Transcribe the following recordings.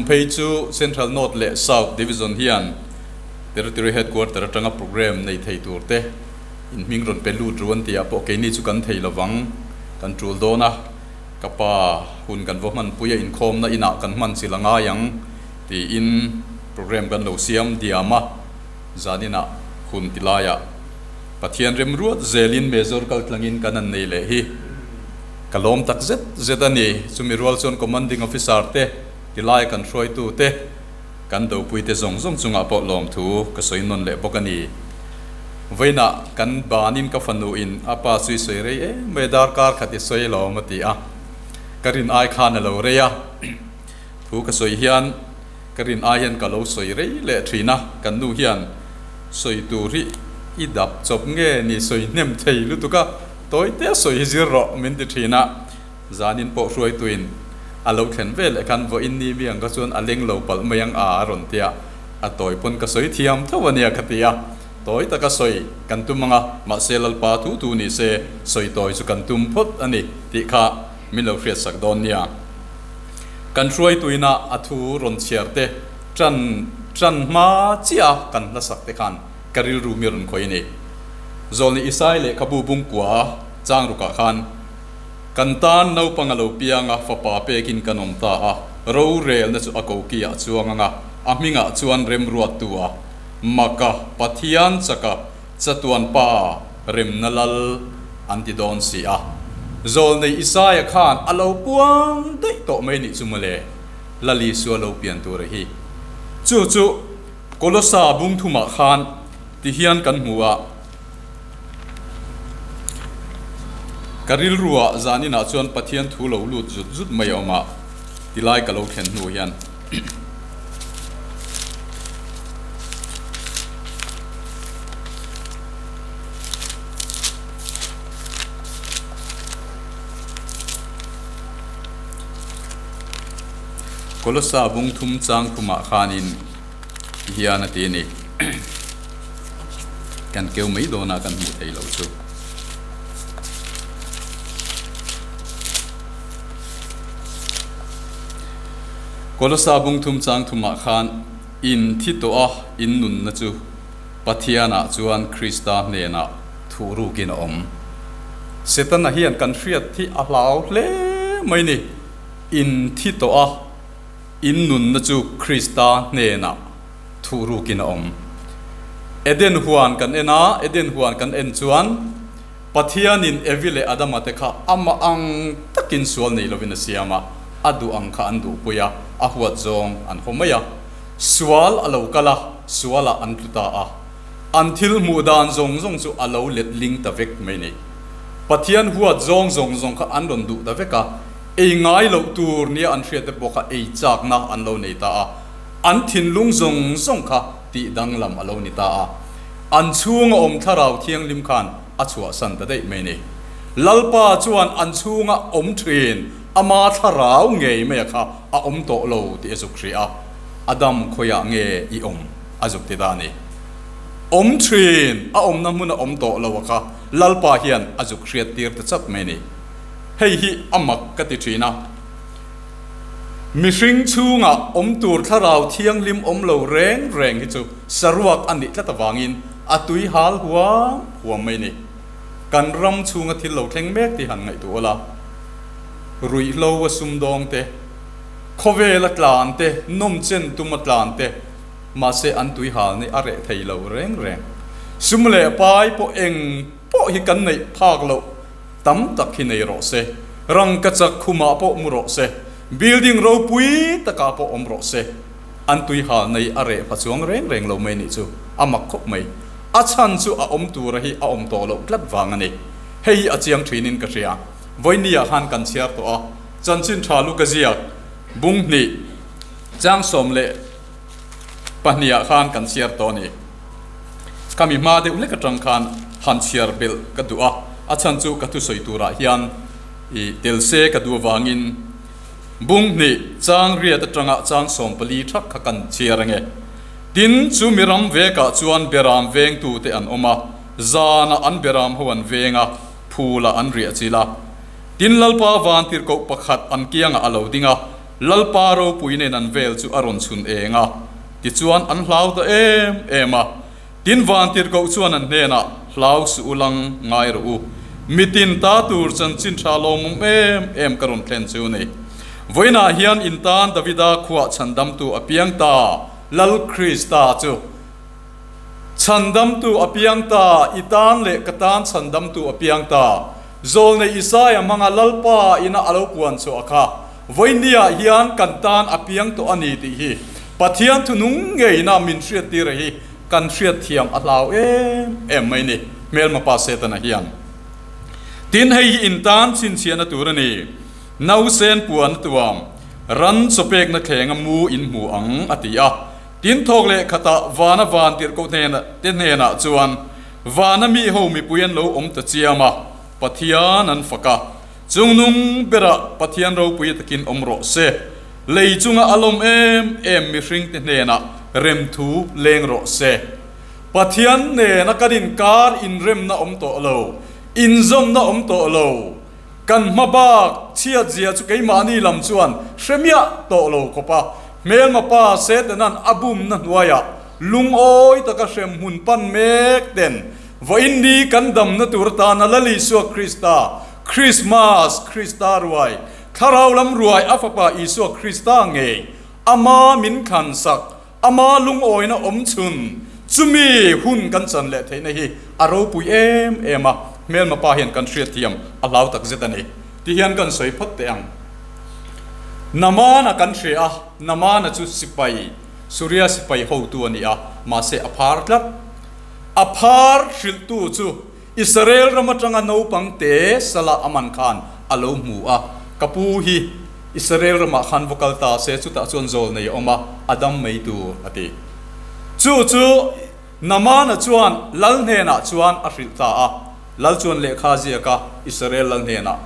Kum phei chu Central North leh South Division hian Territory Headquarter atanga programme nei thei tur te in hming rawn pe lut ru an tih ah pawh keini chu kan thei lovang kan tul dawn a, ka pa hun kan va hmanpui a inkhawmna inah kan hman chil a ngai ang tiin programme kan lo siam diam a, zaninah hun ti laiah Pathian remruat zelin Major kaltlangin kan an nei leh hi. Ka lawm tak zet zet a ni. Chumi rual chuan Commanding Officer te, tilai kan hruaitu te, kan dopui te zawng zawng chungah pawh lawmthu ka sawi nawn leh bawk a ni. Vawiinah kan banin ka fanu in a pa chu i sawi rei em mai darkar khat i sawi lawm a ti a, ka rin ai khan a lo rei a. Thu ka sawi hian ka rin ai hian ka lo sawi rei leh thin a, kan nu hian sawi tur hi i dap chawp nge ni sawi hnem thei lutuk a, Tawi te a sawi hi zir rawh min ti thin a, zanin pawh hruaituin a lo thlen ve leh khan vawiin ni mi ang kha chuan a leng lo palh mai ang a a rawn ti a, a tawi pawn ka sawi thiam tho a nia ka ti a, tawi taka sawi kan tum ang a, mahse Lalpa thu thu ni se sawi tawi chu kan tum phawt a ni tih kha min lo hriatsak dawn nia. Kan hruaituina a thu rawn chhiar te tan tan hma chiah a kan hlasak te khan ka rilru mi rawn khawih a ni. Zawlni Isai lehkhabu bungkua chang rukah khan, Kan tan naupang a lo piang a, fapa pekin kan awm ta a, rorelna chu a kokiah chuang ang a, a hmingah chuan remruattu a, Maka, Pathian chaka, chatuan pa, remna lal an ti dawn si a. Zawlnei Isaia khan a lo puang daih tawh mai nih chu mawle, Lal Isua lo pian tur a hi. Chu chu Kolosa bung thumah khan ti hian kan hmu a, ka rilruah zaninah chuan Pathian thu lo lut zut zut mai a awm a, tilai ka lo thlen hnu hian. Kolosa bung thum chang thumah khanin ti hian a ti a ni. Kan keu mai dawn a kan hmuh theih loh chu. Kolosa bung thum chang thumah khan in thi tawh a in nunna chu Pathianah chuan Krista hnenah thuh rukin a awm. Setana hian kan hriat hi a hlau hle mai ni. In thi tawh a. In nunna chu Krista hnenah thuhrukin a awm. Eden huan kan en a, Eden huan kan en chuan Pathianin Evi leh Adama te kha amah ang takin sual nei lovin a siam a, a duh ang kha an duhpui a, a huat zawng an haw mai a. Sual a lo kal a, sualah an tlu ta a. An thil hmuh dan zawng zawng chu a lo let ling ta vek mai ni. Pathian huat zawng zawng zawng kha an rawn duh ta vek a. Ei ngai loh tur nia an hriat te pawh kha ei chakna an lo nei ta a, an thinlung zawng zawng kha tih danglam a lo ni ta a, an chhunga awm thlarau thianghlim khan a chhuahsan ta daih mai ni. Lalpa chuan an chhunga awm thin ama thlarau ngei maia kha a awm tawh lo tih a zuk hria a, Adam khawiah nge i awm a zuk ti ta a ni. Awm thin a awmna hmun a awm tawh lo a kha Lalpa hian a zuk hriat tir ta chat mai ni. Hei hi a mak ka ti thin a. Mihring chhungah awm tur thlarau thianghlim awm lo reng reng hi chu saruak a nih tlat avangin a tui hal huam huam mai ni. Kan ram chhunga thil lo thleng mek tih han ngaihtuah ula, ruihhlo a sumdawng te, khawvel a tlan te, nawmchen tum a tlan te, mahse an tui hal ni a reh thei lo reng reng. Sum leh pai pawh eng pawh hi kan neih phak loh Tam tak hi nei rawh se. Rangkachak khumah pawh mu rawh se. Building ropui takah pawh awm rawh se. An tui hal nei a reh hma chuang reng reng lo mai nih chu a mak khawp mai. A chhan chu a awm tura hi a awm tawh loh tlat vang a ni. Hei hi a chiang thinin ka hria. Vawinia khan kan chhiar tawh a, chanchin tha lu ka ziak bung hnih chang 12ah khan kan chhiar tawh a ni. Ka mi hma deuh hlek atang khan han chhiar belh ka duh a, a chhan chu ka thusawi turah hian i tel se ka duh avangin bung hnih chang riat atanga chang 14 thak kha kan chhiar ange. Tin, chu mi ram vekah chuan beram vengtute an awm a, zanah an beram ho an veng a, phulah an riah chilh a. Tin, Lalpa vantirhkoh pakhat an kiangah a lo ding a. Lalpa ropui nen an vel chu a rawn chhun eng a, tichuan an hlau ta em em a. Tin vantirhkoh chuan an hnenah, Hlau suh u lang ngai rawh u, mitin ta tur chanchin tha lawmawm em em ka rawn thlen chu ni. Vawiinah hian in tan Davida khuah chhandamtu a piang ta, Lal Krista chu. Chhandamtu a piang ta, i tan leh ka tan chhandamtu a piang ta. Zawlnei Isaia hmanga Lalpa ina a lo puan chhuah kha vawinia hian kan tan a piang tawh a ni tih hi Pathian thunung ngeina min hriattir hi kan hriatthiam a hlau em em mai ni, hmelma pa Setana hian. Tin, hei hi in tan chhinchhiahna tur a ni, Nausen puan a tuam, ran chawpekna thlenga mu in hmu ang, a ti a. Tin, thawk leh khatah vana van tirhkoh te hnenah chuan, Vana mi ho mipui an lo awm ta chiam a, Pathian an fak a. Chungnung berah Pathian ropui takin awm rawh se. Lei chunga a lawm em em mihringte hnenah remthu leng rawh se. Pathian nena kan inkar inremna awm tawh lo, inzawmna awm tawh lo. Kan hma bak chhiatzia chu keimahni lam chuan hre miah tawh lo khawp a, hmelma pa Setanan a bumna hnuaiah lungawi taka hrem hmun pan mek ten vawiin ni kan damna tur atana Lal Isua Krista, Krismas, Krista ruai, Thlarau lam ruai a fapa Isua Krista ngei ama min thlansak, ama lungawina awm chhun, chumi hun kan chan leh theihna hi a ropui em em a, hmelma pa hian kan hriatthiam a hlau tak zet a ni. Ti hian kan sawi phawt teh ang. Namana kan hria a, Namana chu sipai, Suria sipai hotu a ni a, mahse a phar tlat. A phar hrilhtu chu Israel ram atanga naupang te sala a man khan a lo hmu a, ka pu hi Israel ramah khan va kal ta se chutah chuan zawl nei a awm a, a dam mai tur a ti. Chu chu Namana chuan lal hnenah chuan a hrilh ta a, lal chuan lehkha a ziak a, Israel lal hnenah,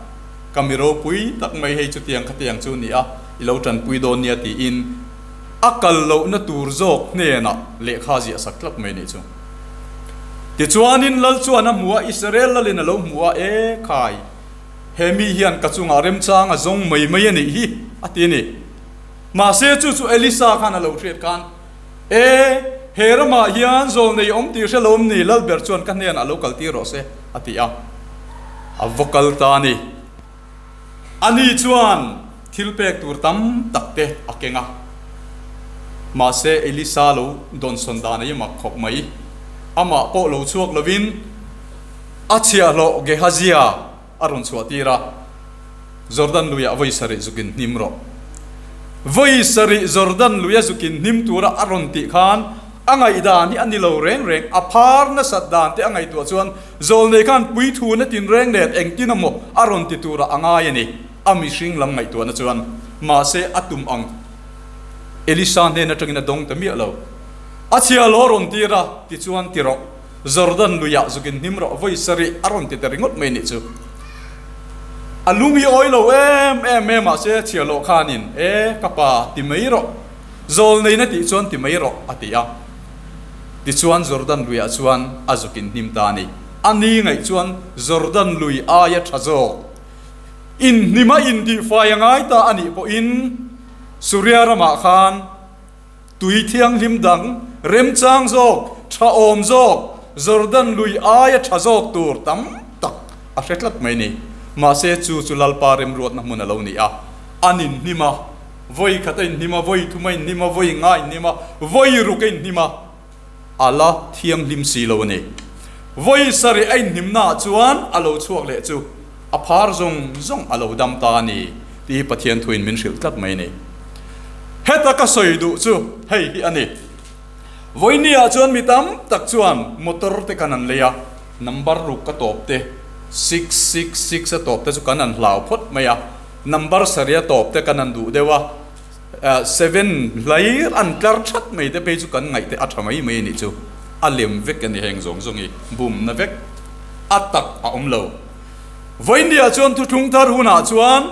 Ka mi ropui tak mai hei chutiang khatiang chu ni a, i lo tanpui dawn nia tiin a kal lohna tur zawk hnenah lehkha a ziah sak tlat mai nih chu. Tichuanin lal chuan a hmu a, Israel lalin a lo hmu a, E khai, he mi hian ka chungah remchang a zawng mai mai a nih hi, a ti a ni. Mahse chu chu Elisa khan a lo hriat khan, E, he ramah hian zawlnei awm tih hre lo ni, lal ber chuan ka hnenah lo kaltir rawh se, a ti a. A va kal ta a ni. Ani chuan thil pek tur tam tak te a keng a, mahse Elisa lo dawnsawn dan a i mak khawp mai. Amah pawh lo chhuak lovin a chhiahhlawh Gehazia a rawn chhuah tir a, Jordan luiah vawi sarih zukin hnim rawh. Vawi sarih Jordan luia zukin hnim tura a rawn tih khan A ngaihdan hi a ni lo reng reng, a phar nasat dan te a ngaihtuah chuan Zawlnei khan puithuna tinreng nen engtin emaw a rawn ti turah a ngai a ni, a mihring lam ngaihtuahna chuan. Mahse, a tum ang Elisa hnen atangin a dawng ta miah lo. A chhia lo a rawn tir a, tichuan ti rawh, Jordan luiah zukin hnim rawh, vawi sarih a rawn ti ta ringawt mai nih chu. A lung hi awi lo em em e, mahse a chhia loh khanin, E, ka pa, ti mai rawh. Zawlneina tih chuan ti mai rawh, a ti a. Tichuan Jordan luiah chuan a zuk inhnim ta a ni. A ni ngaih chuan Jordan lui aia tha zawk inhnima intihfai a ngai ta a nih pawhin Suria ramah khan tui thianghlim dang remchang zawk, tha awm zawk, Jordan lui aia tha zawk tur tam tak a hre tlat mai ni. Mahse chu chu Lalpa remruatna hmun a lo ni a, an inhnim a. Vawi khat a inhnim a, vawi thum a inhnim a, vawi nga a inhnim a, vawi ruk a inhnim a, a la thianghlim si lo a ni. Vawi sarih a inhnimnaah chuan a lo chhuak leh chu a phar zawng zawng a lo dam ta a ni tih hi Pathian thuin min hrilh tlat mai a ni. Heta ka sawi duh chu hei hi a ni. Vawinia chuan mi tam tak chuan motor te kan an lei a, number ruk ka tawp te, 666 a tawp te chu kan an hlau phawt mai a. Number sarih a tawp te kan han duh deuh a, seven hlair an tlar that mai te phei chu kan ngaih te a tha mai mai a nih chu. A lem vek a ni heng zawng zawng hi, bumna vek a tak a awm lo. Vawiinniah chuan thuthlung thar hunah chuan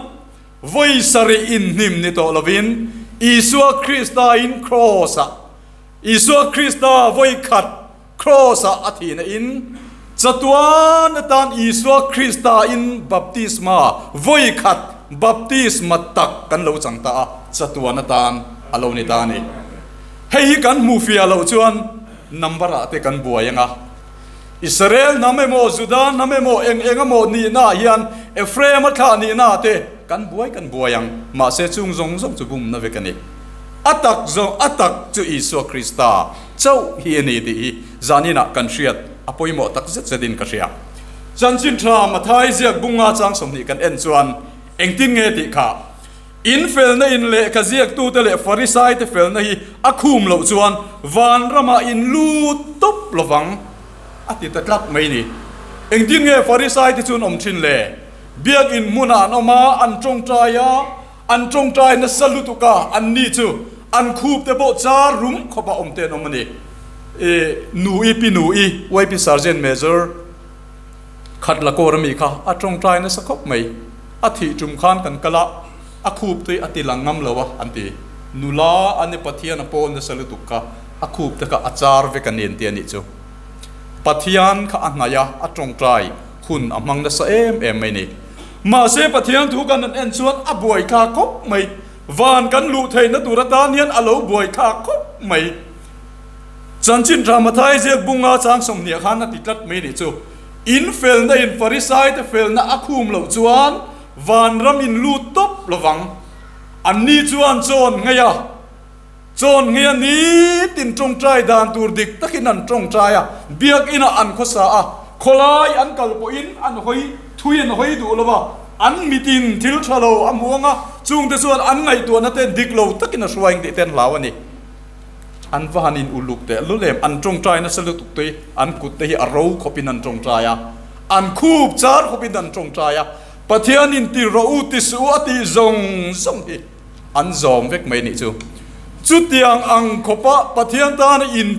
vawi sarih inhnim ni tawh lovin Isua Krista in Kraws-ah Isua Krista vawi khat Kraws-ah a thihna in chatuan atan Isua Krista in baptisma vawi khat baptisma tak kan lo chang ta a. chatuan atan a lo ni ta a ni. Hei hi kan hmuh fiah loh chuan number ah te kan buai ang a. Israel hnam emaw, Juda hnam emaw, eng eng emaw nihna ah hian Ephraim a thlah nihna ah te kan buai kan buai ang. Mahse chung zawng zawng chu bumna vek a ni. A tak zawng a tak chu Isua Krista chauh hi a ni tih hi zaninah kan hriat a pawimawh tak zet zetin ka hria. Chanchin tha Mathai ziak bunga chang 20 kan en chuan engtin nge tih kha In felna in lehkha ziaktute leh Farisaite felna hi a khum loh chuan vanramah in lut tawp lovang a ti ta tlat mai ni. Engtin nge Farisaite chu an awm thin le? Biakin hmunah an awm a, an tawngtai a, an tawngtai nasa lutuk a, anni chu an khup te pawh char rum khawpa awm te an awm a ni. I nu i pi nu i YP Sergeant Major khat la kawr ami kha a tawngtai nasa khawp mai. A thih tum khan kan kal a, a khup te a ti lang ngam lo a, an ti. Nula a ni Pathian a pawl nasa lutuk kha a khup te kha a char vek a ni an ti a nih chu. Pathian kha a hnaih a, a tawngtai hun a hmang nasa em em mai ni. Mahse Pathian thu kan han en chuan a buai thlak khawp mai. Van kan luh theihna tur atan hian a lo buai thlak khawp mai. Chanchin tha Mathai ziak bunga chang 20 khan a ti tlat mai nih chu. In felna in Farisaite felna a khum loh chuan vanram in lut tawp lovang. Anni chuan chawn ngei a, chawn ngei a nitin tawngtai dan tur dik takin an tawngtai a, biakinah an khawsa a, khawlai an kal pawhin an hawi thui an hawi duh lo a, an mitin thil tha lo a hmu ang a, chungte chuan an ngaihtuahna te dik lo takin a hruai ang tih te an hlau a ni. An va han in uluk teh lul em, an tawngtai nasa lutuk te hi an kut te hi a ro khawp in an tawngtai a, an khup char khawp in an tawngtai a, Pathian in ti rawh u ti suh u a tih zawng zawng hi an zawm vek mai nih chu. Chutiang ang khawpa Pathian tana in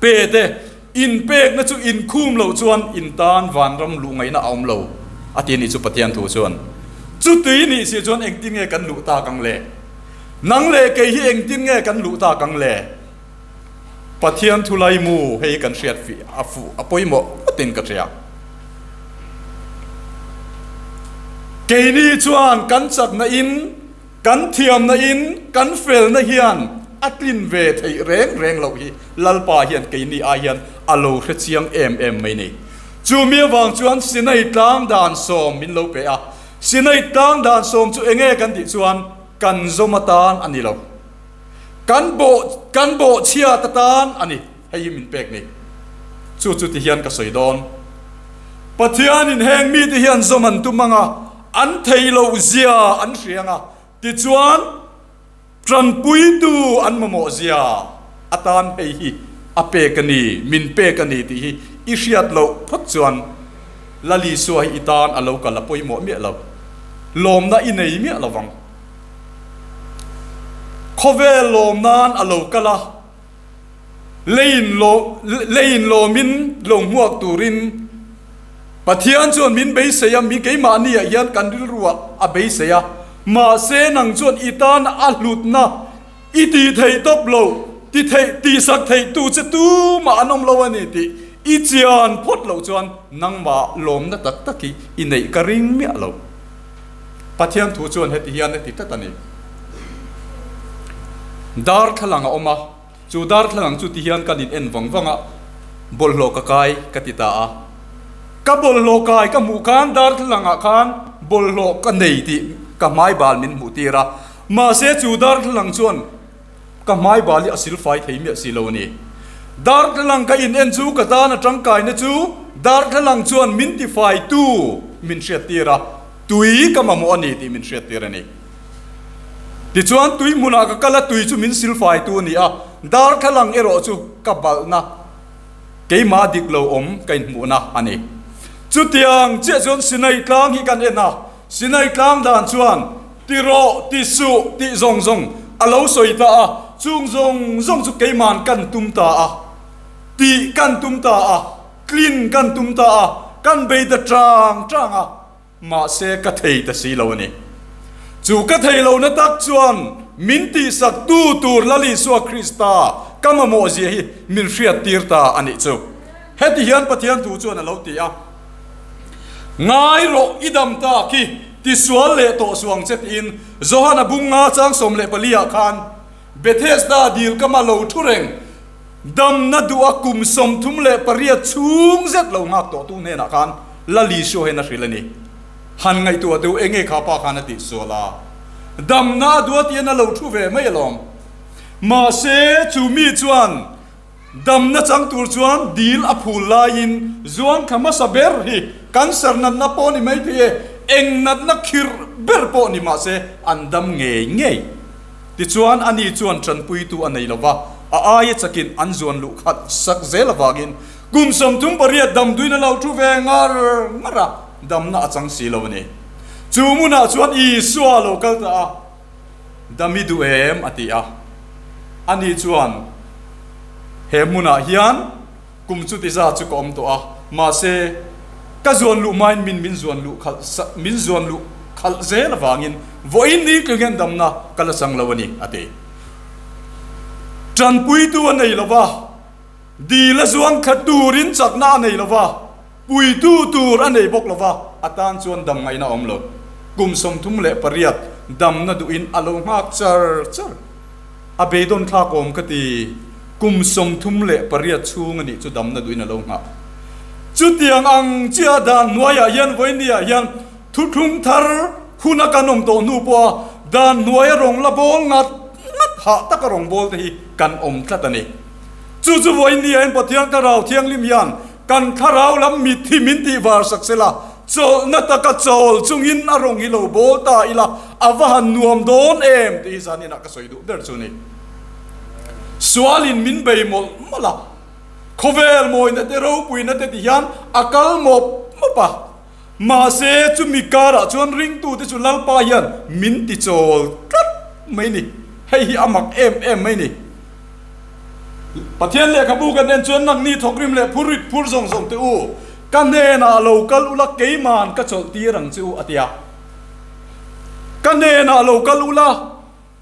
pe te in pekna chu in khum loh chuan in tan vanram luh ngaihna a awm lo a ti nih chu Pathian thu chuan. Chutui nih si chuan engtin nge kan luh tak ang le? Nang leh kei hi engtin nge kan luh tak ang le? Pathian thu laimu hei kan hriat fih a fuh a pawimawh ngawtin ka hria. Keini chuan kan chakna in, kan thiamna in, kan felna hian a tlin ve theih reng reng loh hi Lalpa hian keini ai hian a lo hre chiang em em mai ni. Chumi avang chuan Sinai tlang dan sawm min lo pe a. Sinai tlang dan sawm chu enge kan tih chuan kan zawm atan a ni lo. Kan bawh kan bawh chhiat atan a ni. Hei hi min pek ni. Chu chu ti hian ka sawi dawn. Pathianin heng mite hian zawm an tum ang a, an thei loh zia an hria ang a, tichuan tanpuitu an mamawh zia atan hei hi a pek a ni, min pek a ni tih hi i hriat loh phawt chuan Lal Isua hi i tan a lo kal a pawimawh miah lo. Lawmna i nei miah lo vang. Khawvel lawm nan a lo kal a, leiin leiin lawmin lo hmuak turin Pathian chuan min beisei a, mi keimahni ah hian kan rilru ah a beisei a, mahse nang chuan i tan a hlutna i tih theih tawp lo, ti theih tihsak theih tu che tumah an awm lo a ni tih i chian phawt loh chuan nangmah lawmna tak tak hi i neih ka ring miah lo. Pathian thu chuan heti hian a ti tlat a ni. Darthlalang a awm a, chu darthlalang chu ti hian kan in en vang vang a, bawlhhlawh ka kai ka ti ta a. Ka bawlhhlawh kai ka hmuh khan darthlalang ah khan bawlhhlawh ka nei tih ka hmai bal min hmuh tir a, mahse chu darthlalang chuan ka hmai bal hi a silfai thei miah si lo a ni. Darthlalang ka in en chu ka tan a tangkaina chu darthlalang chuan min tifai tu min hriat tir a, tui ka mamawh a ni tih min hriat tir a ni. Tichuan tui hmunah ka kal a, tui chu min silfai tu a ni a, darthlalang erawh chu ka balhna keimah dik lo awm ka inhmuhna a ni. Chutiang chiah chuan Sinai tlang hi kan en a, Sinai tlang dan chuan Ti rawh, ti suh, tih zawng zawng a lo sawi ta a, chung zawng zawng chu keiman kan tum ta a, tih kan tum ta a, tlin kan tum ta a, kan bei ta chang chang a, mahse ka thei ta si lo a ni. Chu ka thei lohna tak chuan min tihsak tu tur Lal Isua Krista ka mamawh zia hi min hriat tir ta a nih chu. Heti hian Pathian thu chuan a lo ti a, Ngai rawh i dam ta khi. Tisual leh tawh suh ang che tiin Johana bunga chang 14 ah khan Bethesda dil kama lo thu reng damna duha kum 38 chhung zet lo nghak tawhtu hnenah khan Lal Isua hian a hrilh a ni. Han ngaihtuah deuh enge kha pa khan a tih sual a, damna a duha tihian a lo thu ve mai alawm. Mahse chu mi chuan Damna chang tur chuan dil a phul laiin zuang thla hmasa ber hi cancer natna pawh ni mai thei e, eng natna khirh ber pawh ni mah se an dam ngei ngei. Tichuan ani chuan tanpuitu a nei lo va, a aia chakin an zuan luh khat sak zel avangin kum 38 damduin a lo thu ve ngar ngar a, damna a chang si lo a ni. Chu hmunah chuan Isua a lo kal ta a. Dam i duh em? a ti a. Ani chuan, He hmunah hian kum chuti za chu ka awm tawh a, mahse, ka zuan luh hmain min min zuan luh khalh min zuan luh khalh zel avangin vawiin ni tling damna ka la chang lo a ni, a ti. Tanpuitu a nei lo va, dil a zuang khat turin chakna a nei lo va. Puitu tur a nei bawk lova, a tan chuan dam ngaihna a awm lo. Kum 38 damna duhin a lo nghak char char. A beidawn thlak awm ka ti, kum 38 chhung a nih chu damna duhin a lo nghah. Chutiang ang chiah dan hnuaiah hian vawinia hian thuthlung thar huna kan awm tawh hnu pawha dan hnuaia rawng la bawl ngat ngat hah taka rawng bawl te hi kan awm tlat a ni. Chu chu vawinia hian Pathian Thlarau Thianghlim hian Kan thlarau lam mitthi min tih var sak se la, chawlhna taka chawl chungin a rawng hi lo bawl ta ila, a va han nuam dawn em tih hi zaninah ka sawi duh ber chu ni. Sualin min bei mawlh mawlh a, khawvel mawina te ropuina te ti hian a kal mawp mawp a, mahse chumi karah chuan ringtute chu Lalpa hian min ti chawl tlat mai ni, hei hi a mak em em mai ni. Pathian lehkhabu kan en chuan nangni thawkrim leh phur rit phur zawng zawng teh u, ka hnenah lo kal ula keiman ka chawlh tir ang che u a ti a. Ka hnenah lo kal ula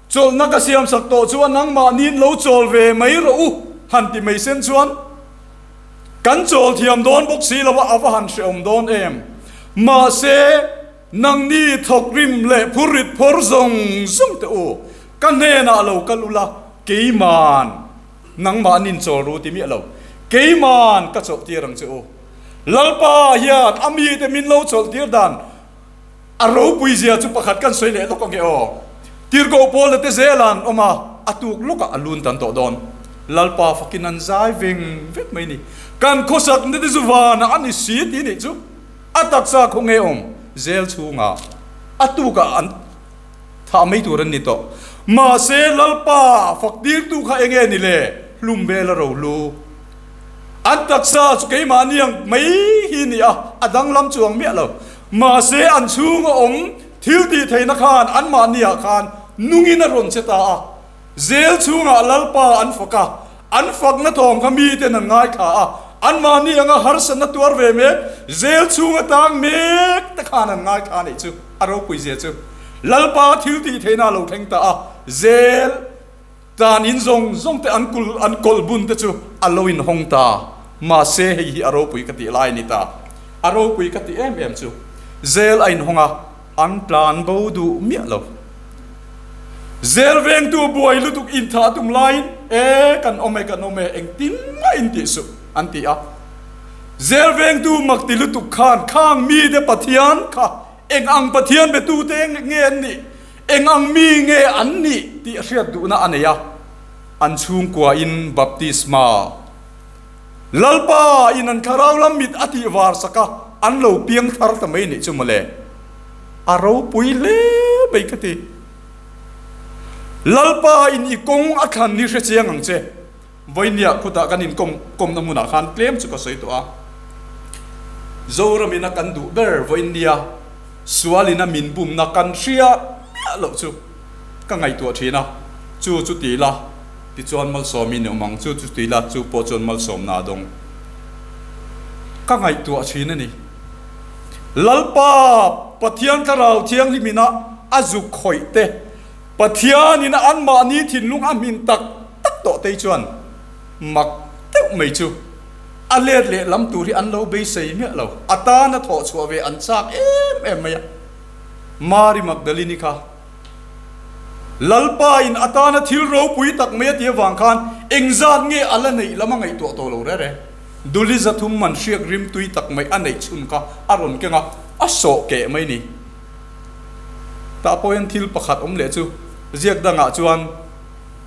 chawlhna ka siam sak tawh chuan nangmahniin lo chawl ve mai rawh u han ti mai sen chuan kan chawl thiam dawn bawk si lo a, a va han hrehawm dawn em. Mahse nangni thawkrim leh phur rit phawr zawng zawng teh u, Ka hnenah lo kal ula, keiman nangmah an inchawl ru ti miah lo, keiman ka chawlhtir ang che u. Lalpa hian a mite min lo chawlhtir dan a ropui zia chu pakhat kan sawi leh lawk ange aw. Tirhkoh Paula te zel an awm a, a tuk lawkah a lun tan tawh dawn. Lalpa fakin an zai veng vek mai ni. Kan khawsakna te chu vanah a ni si ti nih chu a taksa khaw nge awm zel chhungah a tukah an Thah mai tur an ni tawh. Mahse, Lalpa fak tirtu kha eng nge ni le? Hlum vel a rohlu. An taksa chu keimahni ang mai hi ni a, a danglam chuang miah lo. Mahse, an chhunga awm thil tih theihna khan anmahniah khan nungin a rawn che ta a. Zel chhungah Lalpa an fak a, an fakna thawm kha miten an ngaithla a, anmahni anga harsatna tuar ve mek, zel chhung atang mek te khan an ngaithla a nih chu, a ropui zia chu. Lalpa thil tih theihna a lo thleng ta a, zel tan in zawng zawng te an kul an kawlh bun te chu a lo inhawng ta, mahse hei hi a ropui ka tih lai a ni ta, a ropui ka tih em em chu zel a inhawng a, An tlan bo duh miah lo. Zel vengtu buai lutuk inthah tum laiin, E, kan awm e, kan awm e, engtin mah in tih suh, an ti a. Zel vengtu mak ti lutuk khan khang mite Pathian kha eng ang Pathian betute nge an nih, eng ang mi nge an nih tih a hriat duhna a nei a. An chhungkuain baptisma Lalpa in an thlarau lam mit a tih var sak a, an lo piang thar ta mai nih chu mawle. A ropui hle mai ka ti. Lalpa in i kawng a thlan hi hre chiang ang che. Vawinia khutah kan inkawm kawmna hmunah khan tlem chu ka sawi tawh a. Zoram in a kan duh ber vawinia sual in a min bumna kan hria miah loh chu ka ngaihtuah thin a, chu chu ti la. Tichuan malsawmin i awm ang, chu chu tui la, chu pawh chuan malsawmna a dawng. Ka ngaihtuah thin a ni. Lalpa Pathian Thlarau Thianghlim ina a zuk khawih te, Pathian ina anmahni thinlung a hmin tak tak tawh te chuan mak deuh mai chu a let leh lam tur hi an lo beisei miah lo. A tana thawh chhuah ve an chak em em mai a. Mari Magdalini kha Lalpa in atana thil ropui tak mai a ti avang khan engzat nge a la neih lam a ngaihtuah tawh lo rere. Duli zathum man hriak rim tui tak mai a neih chhun kha a rawn keng a, a sawh keh mai ni. Tah pawh hian thil pakhat awm leh chu ziak dangah chuan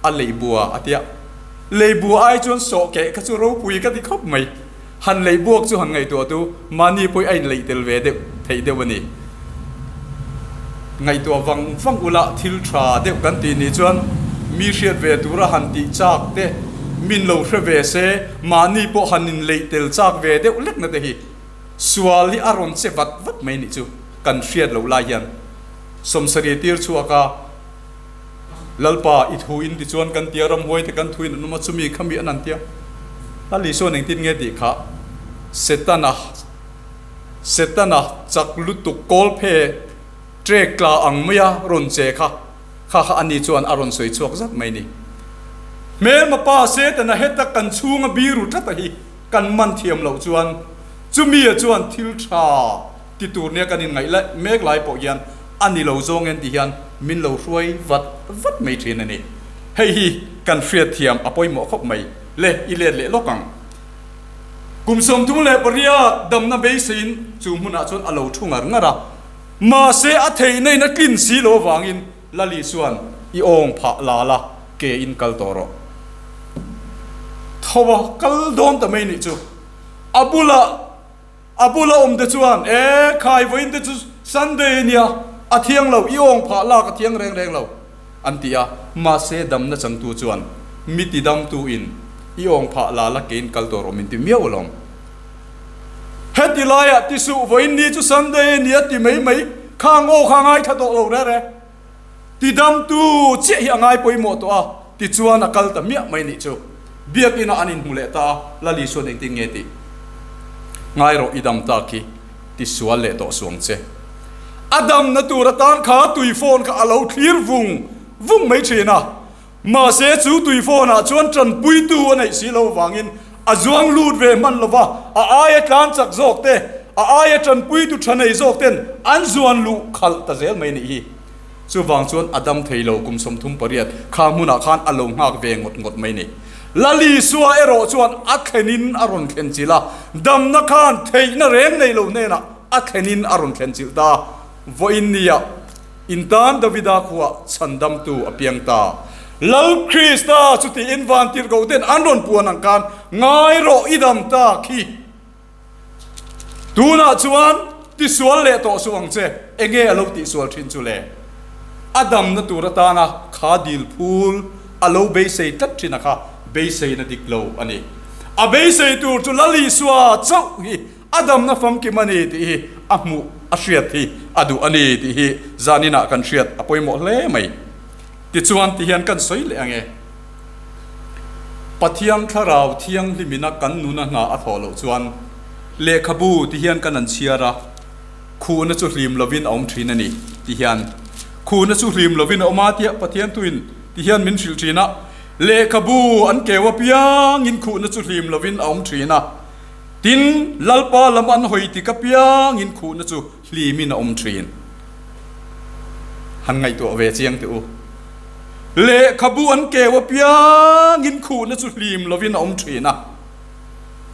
a leihbua a tia. Leihbua ai chuan sawh keh kha chu ropui ka ti khawp mai. Han leihbuak chu han ngaihtuah tu mahni pawh a inleih tel ve deuh theih deuh a ni. Ngaihtuah vang vang ula thil tha deuh kan tih nih chuan mi hriat ve tura han tih chak te, min lo hre ve se mahni pawh han inleih tel chak ve deuh lekna te hi sual hi a rawn che vat vat mai nih chu kan hriat loh lai hian sawmsarih tir chhuak a. Lalpa, i thu in tichuan kan tia ramhuai te kan thuin an awm a, chumi kha mi an an tia. Lal Isuan engtin nge tih kha Setana, Setana chak lutuk kawl phe trek tla ang maia rawn che kha, kha kha ani chuan a rawn sawi chhuak zat mai ni. Hmelma pa Setana heta kan chhunga biru tlata hi kan man thiam loh chuan chumia chuan thil tha ti tur nia kan inngaih leh mek lai pawh hian a ni lo zawng en ti hian min lo hruai vat vat mai thin a ni. Hei hi kan hriatthiam a pawimawh khawp mai le, i let leh lawk ang. Kum 38 damna beiseiin chu hmunah chuan a lo thu ngar ngar a, mahse a theihna in a tlin si lo avangin Lali chuan i awng phah la la ke in kal tawh rawh. Tho a kal dawn ta mai nih chu a bulah A bula awm te chuan, E, khai vawiin te chu Sunday a nia, a thiang lo, i awng phah lak a thiang reng reng lo, an ti a. Mahse, damna changtu chuan, Mi ti damtu in i awng phah la la keiin kal tur awm in ti miau alawm. Heti laiah ti suh, vawiin ni chu Sunday a nia ti mai mai, khang aw kha ngaithla tawh lo rere. Ti damtu chiah hi a ngai pawimawh tawh a, tichuan a kal ta miah mai nih chu. Biakina an inhmu leh ta a, Lal Isuan engtin nge tih? Ngai rawh i dam tak hi ti sual leh tawh suang che. A damna tur atan kha tui phone kha a lo thlir vung vung mai thin a, mahse chu tui phone ah chuan tanpuitu a neih si lo avangin a zuang lut ve hman lo va, a aia tlan chak zawk te, a aia tanpuitu tha nei zawk ten an zuan luh khalh ta zel mai nih hi. Chuvang chuan a dam thei lo kum 38 kha hmunah khan a lo nghak ve ngawt ngawt mai ni. Lalisua erawh chuan a thlenin a rawn thlen chilh a, damna khan theihna reng nei lo hnenah a thlenin a rawn thlen chilh ta. Vawiin nia intan Davida khuah chhandamtu a piang ta. Lal Krista chutiin vantirhkoh ten an rawn puan ang khan ngai rawh i dam ta khi. Tunah chuan tisual leh tawh suh ang che, enge a lo tihsual thin chu le? A damna tur atana kha dil phul a lo beisei tlat thin a kha beiseina dik lo a ni. A beisei tur chu Lal Isua chauh hi a damna famkim a ni tih hi a hmuh a hriat hi a duh a ni tih hi zaninah kan hriat a pawimawh hle mai. Tichuan tihian kan sawi leh ang e. Pathian Thlarau Thianghlimina kan nuna hna a thawh loh chuan lehkhabu ti hian kan an chhiar a, khuhna chu hlim lovin a awm thin a ni ti hian. Khuhna chu hlim lovin a awm a tia Pathian thuin ti hian min hrilh thin a, lehkhabu an keu apiangin khuhna chu hlim lovin a awm thin a, tin, Lalpa lam an hawi tik apiangin khuhna chu hlimin a awm thin. Han ngaihtuah ve chiang teh u. Lehkhabu an keu apiangin khuhna chu hlim lovin a awm thin a.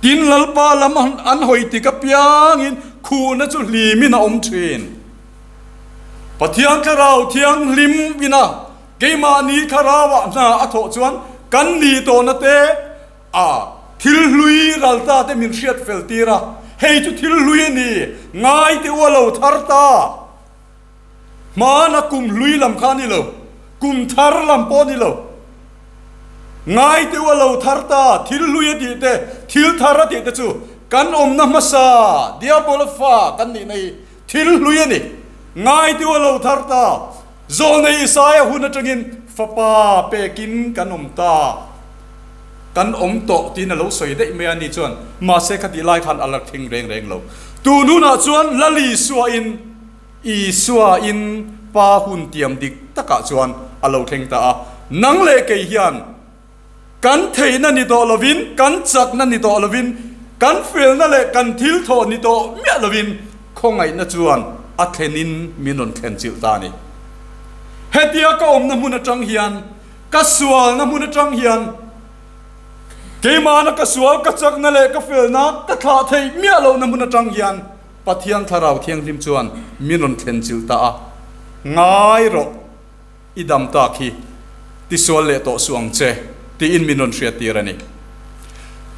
Tin, Lalpa lam an hawi tik apiangin khuhna chu hlimin a awm thin. Pathian Thlarau Thianghlim ina keimahni Thlarauah hna a thawh chuan kan nih tawhna te a thil hlui ral ta te min hriat fel tir a, hei chu thil hlui a ni, ngai te u a lo thar ta. Hmana kum hlui lam kha a ni lo, kum thar lam pawh a ni lo. Ngai deuh a lo thar ta, thil hlui a tih te, thil thar a tih te chu kan awmna hmasa, Diabola fa kan nihna hi thil hlui a ni. Ngai deuh a lo thar ta, Zawlnei Isaia hun atangin fapa pekin kan awm ta, kan awm tawh tiin a lo sawi daih mai a ni chuan, mahse khatih lai khan a la thleng reng reng lo. Tun hunah chuan Lali Suain Isua in Pa hun tiam dik takah chuan a lo thleng ta a, nang leh kei hian kan theihna ni tawh lovin, kan chakna ni tawh lovin, kan felna leh kan thil thawh ni tawh miah lovin khawngaihna chuan. a thlenin min rawn thlen chilh ta a ni. Hetia ka awmna hmun atang hian, ka sualna hmun atang hian, keimahna ka sual ka chakna leh ka felna ka thlah theih miah lohna hmun atang hian Pathian Thlarau Thianghlim chuan min rawn thlen chilh ta a, Ngai rawh, i dam tak hi tisual leh tawh suh ang che, tiin min rawn hriattir a ni.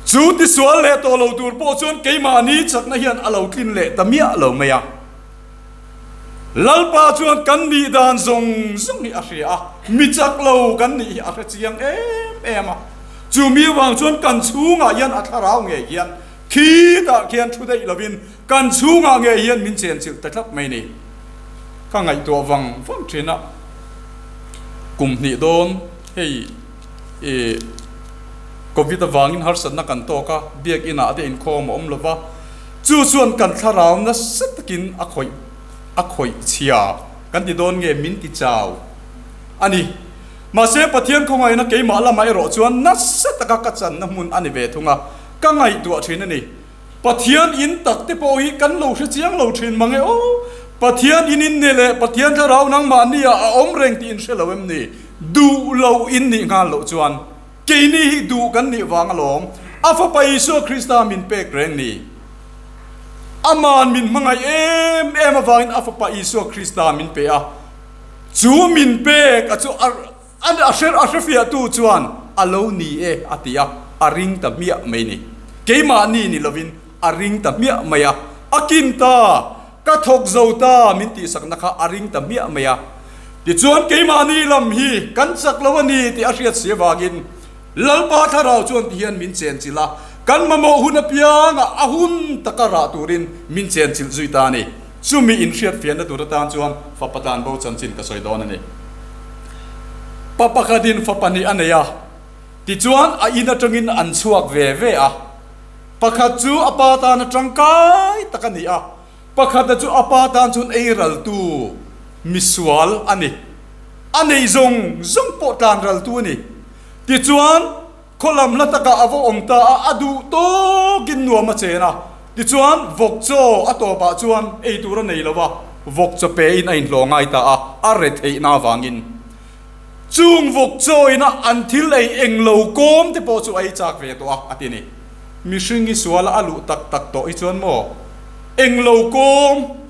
Chu tisual leh tawh lo tur pawh chuan keimahni chakna hian a lo tlin leh ta miah lo mai a. Lalpa chuan kan nih dan zawng zawng hi a hria a, mi chak lo kan nih hi a hre chiang em em a. Chu mi avang chuan kan chhungah hian a thlarau ngei hian khitah khian thu daih lovin kan chhungah ngei hian min chenchilh ta tlat mai ni. Ka ngaihtuah vang vang thin a, kum hnih dawn hei i Covid avangin harsatna kan tawk a, biakin ah te inkhawm a awm lova, Chu chuan kan thlarau nasa takin a khawih a khawih chhia kan ti dawn nge min ti chau a ni. Mahse Pathian khawngaihna keimah lamah erawh chuan nasa taka ka channa hmun a ni ve thung a, ka ngaihtuah thin a ni. Pathian in tak te pawh hi kan lo hre chiang lo thin mange aw. Pathian in in ni leh Pathian thlarau nangmahni ah a awm reng tih in hre lo em ni? Duh lo in nih nghal loh chuan Keini hi duh kan nih vang alawm, a Fapa Isua Krista min pek reng ni. Aman min hmangaih em em avangin a Fapa Isua Krista min pe a, chu min pek a chu a a hre a hrefiahtu chuan a lo ni e a ti a, a ring ta hmiah mai ni. Keimahni ni lovin a ring ta hmiah mai a, a kin ta. Ka thawk zo ta min tihsakna kha a ring ta hmiah mai a. Tichuan keimahni lam hi kan chak lo a ni tih a hriat si avangin Lalpa Thlarau chuan ti hian min chenchilh a, kan mamawh hun apiangah a hun taka rah turin min chenchilh zui ta a ni. Chumi inhriatfiahna tur atan chuan fapa tlanbo chanchin ka sawi dawn a ni. Pa pakhatin fapa hnih a nei a, tichuan a in atangin an chhuak ve ve a. Pakhat chu a pa tana tangkai tak a ni a, pakhata chu a pa tan chuan ei raltu misual a ni. A neih zawng zawng pawh tlan raltu a ni. Tichuan, khaw lam hla takah a va awm ta a, a duh tawkin nuam a chen a. Tichuan, vawk chaw a tawpah chuan ei tur a nei lo va, vawk chaw pein a inhlawh ngai ta a, a retheihna avangin. Chung vawk chawina an thil ei eng lo kawm te pawh chu a ei chak ve tawh a, a ti ni. Mihring i suala a luh tak tak tawh hi chuan maw eng lo kawm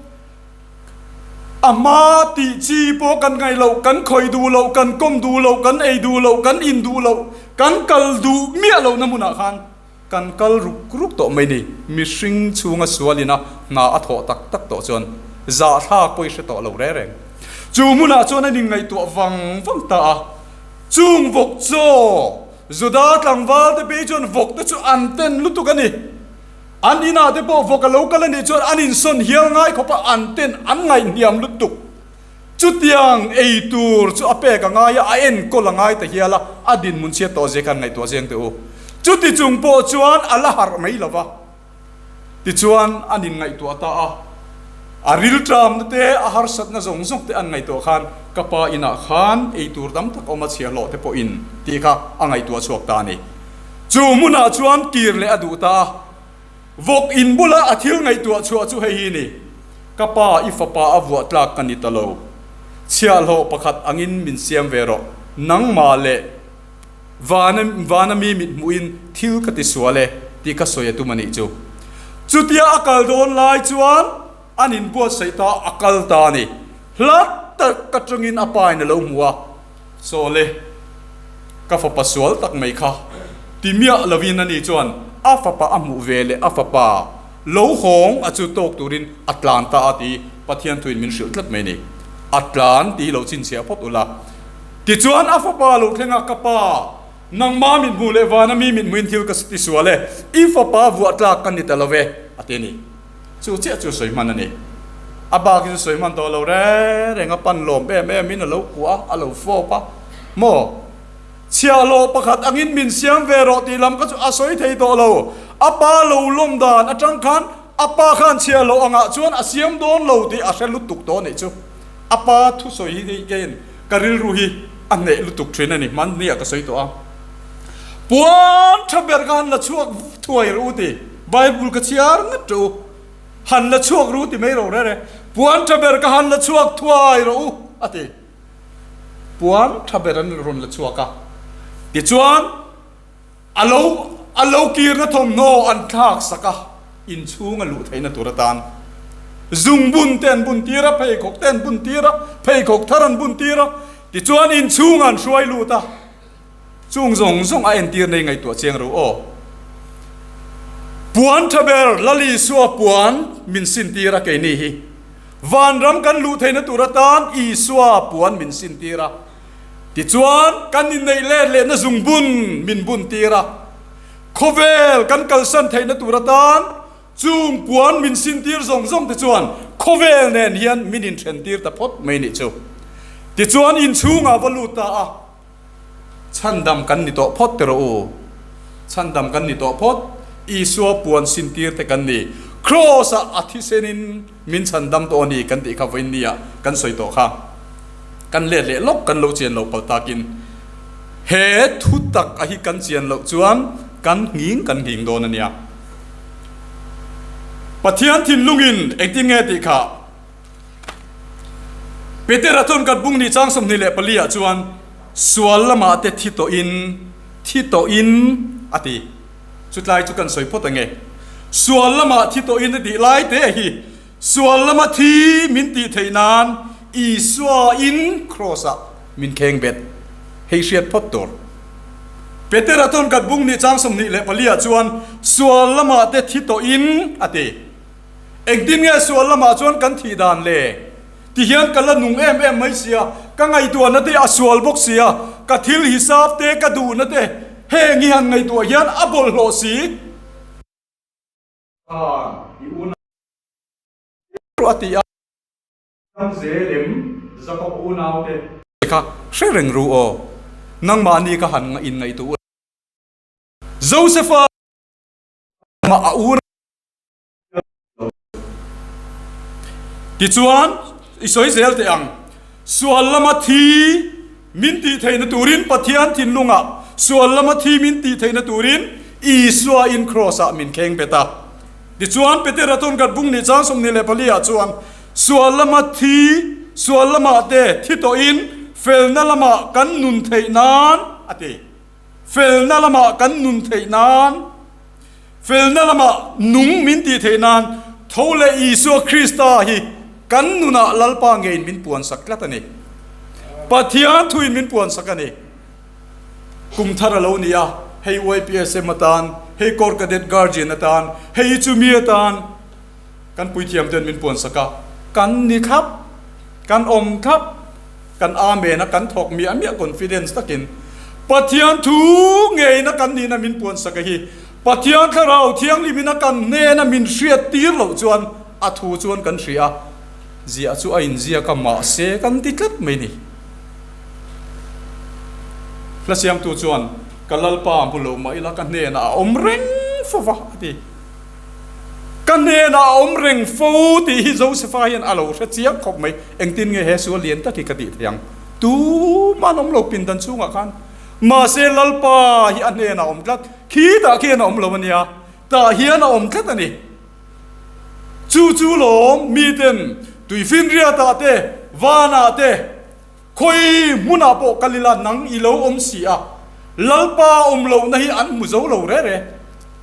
a hma tih chi pawh kan ngaih loh, kan khawih duh loh, kan kawm duh loh, kan ei duh loh, kan in duh loh, kan kal duh miah lohna hmunah khan Kan kal ruk ruk tawh mai ni. Mihring chhunga sualina hna a thawh tak tak tawh chuan zahthlak pawh i hre tawh lo reng reng. Chu hmunah chuan an inngaihtuah vang vang ta a. Chung vawk chaw, Juda tlangval te phei chuan vawk te chu an ten lutuk a ni. An inah te pawh vawk a lo kal a nih chuan an insawn hial ngai khawp a, an ten an ngaihhniam lutuk. Chutiang ei tur chu a pek a ngai a, a enkawl a ngai ta hial a, a dinhmun chhiat tawh zia khan ngaihtuah zeng teh u. Chuti chung pawh chuan a la harh mai lo va, tichuan an inngaihtuah ta a, a rilṭamna te, a harsatna zawng zawng te an ngaihtuah khan ka pa inah khan ei tur tam tak awm a chhiahhlawh te pawhin tih kha a ngaihtuah chhuak ta a ni. Chu hmunah chuan kir leh a duh ta a. Vawk in bula a thil ngaihtuah chhuah chu hei hi ni, Ka pa, i fapa a vuah tlak ka ni ta lo. Chhiahhlawh pakhat angin min siam ve rawh. Nangmah leh vana vana mi mit hmuhin thil ka ti sual e tih ka sawi a tum a nih chu. Chutia a kal dawn lai chuan an inbuatsaih ta a kal ta a ni. Hla tak atangin a pa in a lo hmu a. Sawle, ka fapa sual tak mai kha ti miah lovin ani chuan a fapa a hmuh ve leh a fapa lo hawng a chu tawk turin a tlan ta a ti Pathian thuin min hrilh tlat mai ni. A tlan tih hi lo chhinchhiah phawt ula. Tichuan a fapa lo thleng a, Ka pa, nangma mit hmuh leh vana mi mit hmuhin thil ka ti sual e, i fapa vuah tlak ka ni ta lo ve, a ti a ni. Chu chiah chu sawi hman a ni. A bak hi chu sawi hman tawh lo reng reng a, pan lawm em em in a lo kuah a, a lo fawp a, Maw? Chhiahhlawh pakhat angin min siam ve rawh tih lam kha chu a sawi thei tawh lo. A pa lo lawm dan atang khan a pa khan chhiahhlawh angah chuan a siam dawn lo tih a hre lutuk tawh a nih chu. A pa thusawi hi keiin ka rilru hi a hneh lutuk thin a ni. Hmanni ah ka sawi tawh a. Puan tha ber kha han la chhuak thuai ru ti. Bible ka chhiar ngat ṭeuh. Han la chhuak ru ti mai ro rere. Puan tha ber ka han la chhuak thuai rawh u, a ti. Puan tha ber an rawn la chhuak a. Tichuan, a lo a lo kirna thawmhnaw an thlak sak a, inchhung a luh theihna tur atan zungbun te an bun tir a, pheikhawk te an bun tir a, pheikhawk thar an bun tir a, tichuan inchhung an hruai lut a. Chung zawng zawng a entir nei ngaihtuah chiang ro aw. Puan tha ber Lal Isua puan min sintir a keini hi. Vanram kan luh theihna tur atan Isua puan min sintir a. Tichuan kan inneih let lehna zungbun min bun tir a. Khawvel kan kalsan theihna tur atan chung puan min sintir zawng zawng te chuan khawvel nen hian min inthen tir ta phawt mai nih chu. Tichuan inchhungah va lut ta a. Chhandam kan ni tawh phawt te rawh u. Chhandam kan ni tawh phawt. Isua puan sintir te kan ni. Kraws-ah a thisenin min chhandam tawh a ni kan tih kha vawiin nia kan sawi tawh kha. Kan let leh lawk kan lo chian loh palh takin he thu tak a hi kan chian loh chuan kan nghing kan nghing dawn a nia. Pathian thinlungin engtin nge tih kha. Petera chuan kan bung ni chang 24 ah chuan sual lamah te thi tawhin thi tawhin a ti. Chutlai chu kan sawi phawt ange. Sual lamah thi tawhin a tih lai te hi sual lama thi min tih theih nan Isua in kraws ah min kheng bet. Hei hriat phawt tur. Petera chuan kan bung ni chang 24 ah chuan sual lamah te thi tawhin a ti. Engtin nge sual lamah chuan kan thih dan le? Ti hian ka la nung em em mai sia, ka ngaihtuahna te a sual bawk sia, ka thil hisap te ka duhna te heng hi han ngaihtuah hian a bawlhhlawh si. Khan i unau a ti a. Ram zel em Jakob unau te. Kha hre reng ru aw, nangmahni ka han inngaihtuah u. Josefa a unau. Tichuan, i sawi zel teh ang, sual lama thi min tih theihna turin Pathian thinlungah sual lama thi min tih theihna turin Isua in Kraws-ah min kheng bet a. Tichuan, Petera tawn khat bung nih chang 24 ah chuan sual lama thi, sual lamah te thi tawhin felna lamah kan nun theih nan a ti. Felna lamah kan nun theih nan. Felna lamah nung min tih theih nan tho leh Isua Krista hi kan nunah Lalpa ngeiin min puansak tlat a ni. Pathian thuin min puansak a ni. Kum thar a lo ni a, hei YPSM atan, hei Corps Cadet Guardian atan, hei chumi atan kan puithiam ten min puansak a, kan ni thlap, kan awm thlap. Kan Amen a kan thawk miah miah confidence takin Pathian thu ngeina kan nihna min puansak a hi. Pathian Thlarau Thianghlimin a kan hnena min hriat tir loh chuan a thu chuan kan hria a, ziah chu a inziak a mahse kan ti tlat mai ni. Hla siamtu chuan ka Lalpa hmu lo mah ila ka hnenah a awm reng fo va a ti. Ka hnenah a awm reng fo tih hi Josefa hian a lo hre chiang khawp mai. Engtin nge he sual lian tak hi ka tih theih ang? Tuman awm lo pindan chhungah khan. Mahse Lalpa hi a hnenah a awm tlat. Khitah khian a awm lo a nia. Tah hian a awm tlat a ni. Chu chu lawm miten tuifinriatah te, vanah te, Khawi hmunah pawh kal ila nang i lo awm si a, Lalpa awm lohna hi an hmu zo lo re re.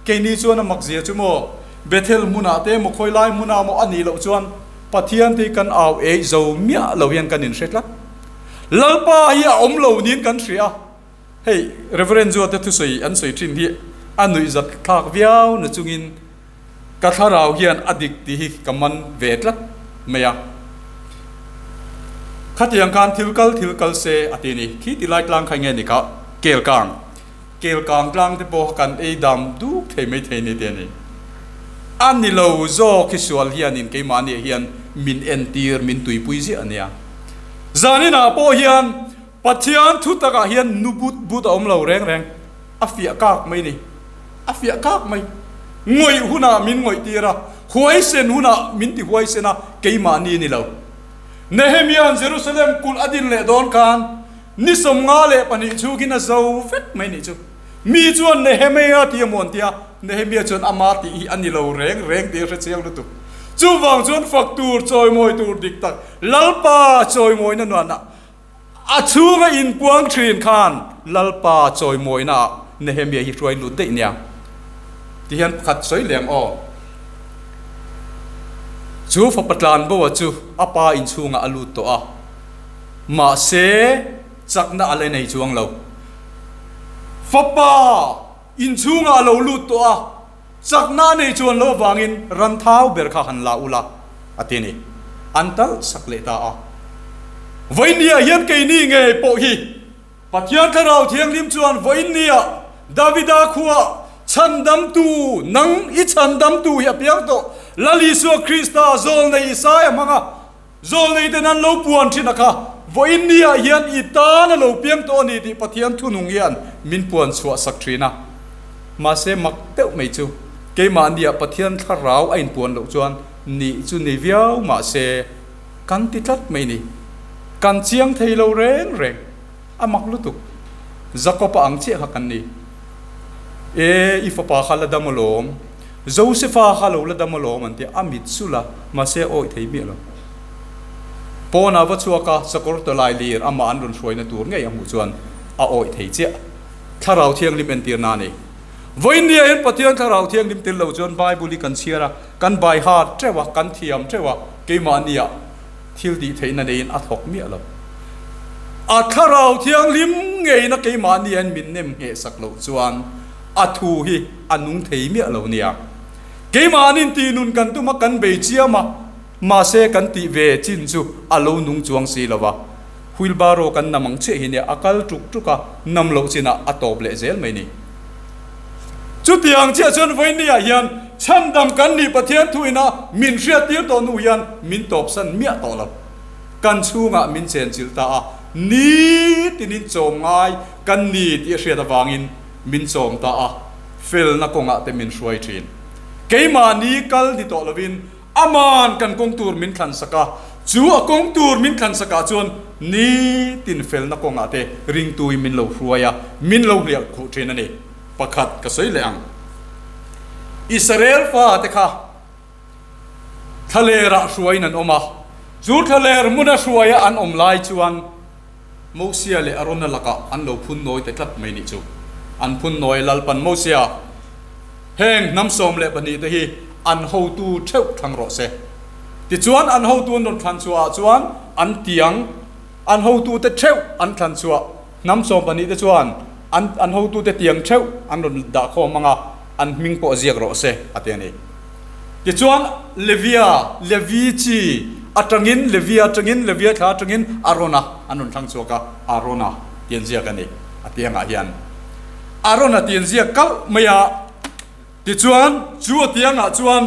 Keini chuan a makzia chu maw, Bethel hmunah te maw khawi lai hmunah maw a nih loh chuan Pathian te hi kan au eih zo miah lo hian kan inhre tlat. Lalpa hi a awm lo niin kan hria a, hei Reverend Zuate thusawi an sawi thin hi a nuihzat thlak viau na chungin, Ka thlarau hian a dik tih hi ka man ve tlat mai a. Khatiang khan thil kal thil kal se a ti ni. Khi ti lai tlang kha nge ni kha? Kel kang. Kel kang tlang te pawh kan ei dam duk thei mai thei ni te a ni. A ni lo zawk hi sual hianin keimahniah hian min entir, min tuipui ziah a nia. Zaninah pawh hian Pathian thu takah hian nu but but a awm lo reng reng. A fiah kak mai ni. A fiah kak mai. Ngawih hunah min ngawih tir a, huaisen hunah min ti huaisen a, keimahni ni lo. Nehemia'n Jerusalem kulh a din leh dawn khan ni 52 chhungin a zo vek mai nih chu. Mi chuan Nehemia ti a mawn tia, Nehemia chuan ama tih hi a ni lo reng reng tih a hre chiang lutuk. Chuvang chuan fak tur, chawimawi tur dik tak Lalpa chawimawina nuanah a chhunga inpuang thin khan Lalpa chawimawinaah Nehemia hi hruai lut daih nia. Tihian pakhat sawi leh ang aw. Chu fapa tlanboa chu a pa inchhungah a lut tawh a, mahse chakna a la nei chuang lo. Fapa inchhungah a lo lut tawh a, chakna a nei chuan lo avangin ran thau ber kha han la ula a ti a ni. An talh sak leh ta a. Vawinia hian keini ngei pawh hi Pathian Thlarau Thianghlim chuan vawinia Davida khua chhandamtu nang i chhandamtu hi a piang tawh Lal Isua Krista zawlnei Isaia hmanga Zawlnei ten an lo puan thin a kha, vawiin ni ah hian i tan a lo piang tawh a ni tih Pathian thunung hian min puan chhuah sak thin a. Mahse mak deuh mai chu keimahni ah Pathian thlarau a inpuan loh chuan nih chu ni viau mahse kan ti tlat mai ni. Kan chiang thei lo reng reng. A mak lutuk. Jakob-a ang chiah kha kan ni. E, i fapa kha la dam alawm. Josefa kha lo la dam alawm an ti a, a mit sulh a, mahse a awih thei miah lo. Pawnah va chhuak a, sakawr tawlai lir amah an rawn hruaina tur ngei a hmuh chuan a awih thei chiah. Thlarau Thianghlim entirna a ni. Vawinia hian Pathian Thlarau Thianghlim tel lo chuan Bible hi kan chhiar a, kan by heart teuh a, kan thiam teuh a, keimahniah thil tih theihna neiin a thawk miah lo. A Thlarau Thianghlim ngeina keimahni hian min nem ngheh sak loh chuan a thu hi a nung thei miah lo nia. Keimahni'n tih nun kan tum a, kan bei chiam a, mahse kan tih ve chin chu a lo nung chuang si lo va. Wheelbarrow kan nam ang chiah hi nia, a kal tuk tuk a, nam loh chinah a tawp leh zel mai ni. Chutiang chiah chuan vawinia hian chhandam kan nih Pathian thuina min hriattir tawh hnu hian min tawpsan miah tawh lo. Kan chhungah min chenchilh ta a, nitinin chawm ngai kan ni tih a hriat avangin min chawm ta a, felna kawngah te min hruai thin. Keimahni kal ni tawh lovin Aman kan kawng tur min thlan sak a, chu a kawng tur min thlan sakah chuan nitin felna kawngah te ringtuin min lo hruai a, min lo hliah khuh thin a ni. Pakhat ka sawi leh ang. Israel fate kha thlalerah hruaiin an awm a, chu thlaler hmuna hruaia an awm lai chuan Mosia leh Arona lakah an lo phun nawi ta tlat mai nih chu. An phun nawi Lalpan Mosia, Heng hnam 12 te hi an hotu theuh thlang rawh se. Tichuan an hotu an rawn thlan chhuah ah chuan an tiang, an hotu te theuh an thlan chhuah hnam 12 te chuan an an hotu te tiang theuh an rawn dah khawm ang a, an hming pawh ziak rawh se a ti a ni. Tichuan Levia, Levi chi atangin, Levia atangin, Levia thla atangin Arona an rawn thlang chhuak a, Arona tih an ziak a ni a tiangah hian. Arona tih an ziak kalh mai a, tichuan chu a tiangah chuan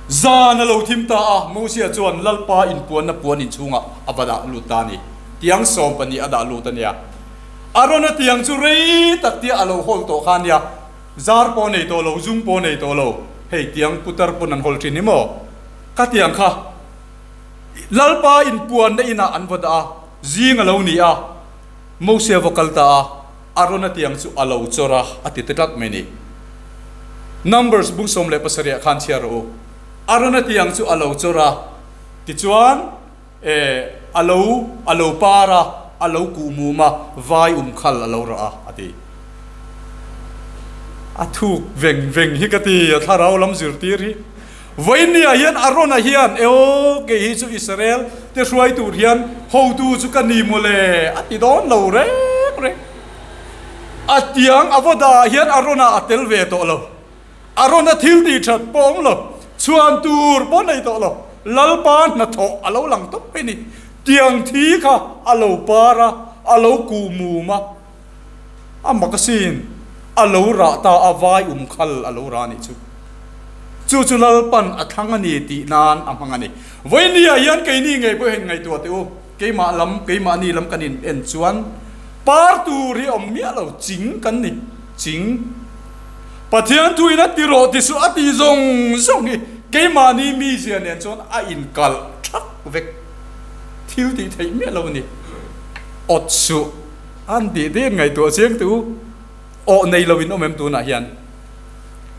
zan a lo thim ta a, Mosia chuan Lalpa inpuanna puan inchhungah a va dah lut ta a ni. Tiang 12 a dah lut a nia. Arona tiang chu rei tak tia a lo hawl tawh kha a nia. Zar pawh nei tawh lo, zum pawh nei tawh lo, hei tiang putar pawn an hawl thin hi maw? Ka tiang kha Lalpa inpuanna inah an va dah a, zing a lo ni a, Mosia va kal ta a, Arona tiang chu a lo chawr a, a ti ta tlat mai ni. Numbers bung 17 ah khan chhiar rawh u. Arona tiang chu a lo chawr a, tichuan, E, a lo, a lo par a, a lo kuh mum a, vai um khal a lo rah a, a ti. A thuk veng veng hi ka ti, a thlarau lam zirtir hi. Vawinia hian Arona hian, E aw, kei hi chu Israel te hruai tur hian hotu chu ka ni mawle, a ti dawn lo reng reng. A tiang a va dah ah hian Arona a tel ve tawh lo. A rawn a thil tih that pawh awm lo, chhuan tur pawh nei tawh lo, Lalpa hnathawh a lo lang tawp mai ni. Tiang thi kha a lo par a, a lo kuh mum a, a mak asin, a lo rah ta a, vai um khal a lo rah a nih chu. Chu chu Lalpan a thlang a ni tih nan a hmang a ni. Vawinia hian keini ngei pawh hian ngaihtuah teh u, keimah lam, keimahni lam kan in en chuan par tur hi awm miah lo, ching kan ni, ching. Pathian thuin a ti rawh ti suh a ti zawng zawng hi keimahni mizia nen chuan a inkalh thak vek thil tih theih miah lo a ni. Awt suh an tih te hian ngaihtuah chiang teh u, awh nei lo in awm em tunah hian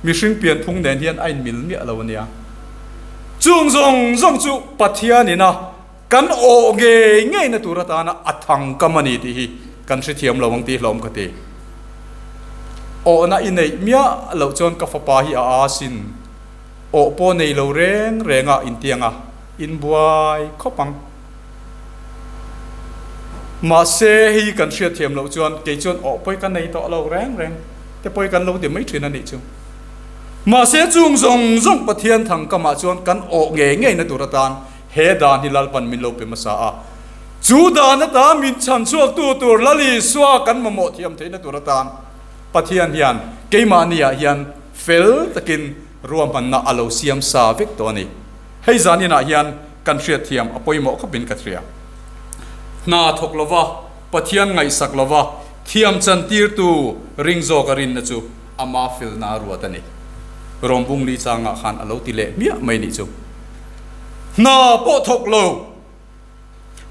mihring pianphung nen hian a inmil miah lo a nia. Chung zawng zawng chu Pathianin a kan awh ngei ngei na tur atana a thangkam a ni tih hi kan hrethiam lo ang tih hlawm ka ti. Awhna i neih miah loh chuan ka fapa hi a aa sin. Awh pawh nei lo reng reng a intiang a, inbuai khawp ang. Mahse hei kan hriatthiam loh chuan kei chuan awh pawi ka nei tawh lo reng reng te pawi kan lo ti mai thin a nih chu. Mahse chung zawng zawng Pathian thangkamah chuan kan awh ngei ngei na tur atan he dan hi Lalpan min lo pe hmasa a. Chu dan ata min chhan chhuaktu tur Lal Isua kan mamawh thiam theihna tur atan Pathian hian keimahniah hian fel takin ruahmanna a lo siam sa vek tawh a ni. Hei zan inah hian kan hriatthiam a pawimawh khawpin ka hria. Hna thawk lova, Pathian ngaihsak lova, thiam chantirtu ring zawka rinna chu ama felna a ruat a ni. Rawmbung li changah khan a lo ti leh hmiah mai nih chu. Hna pawh thawk lo,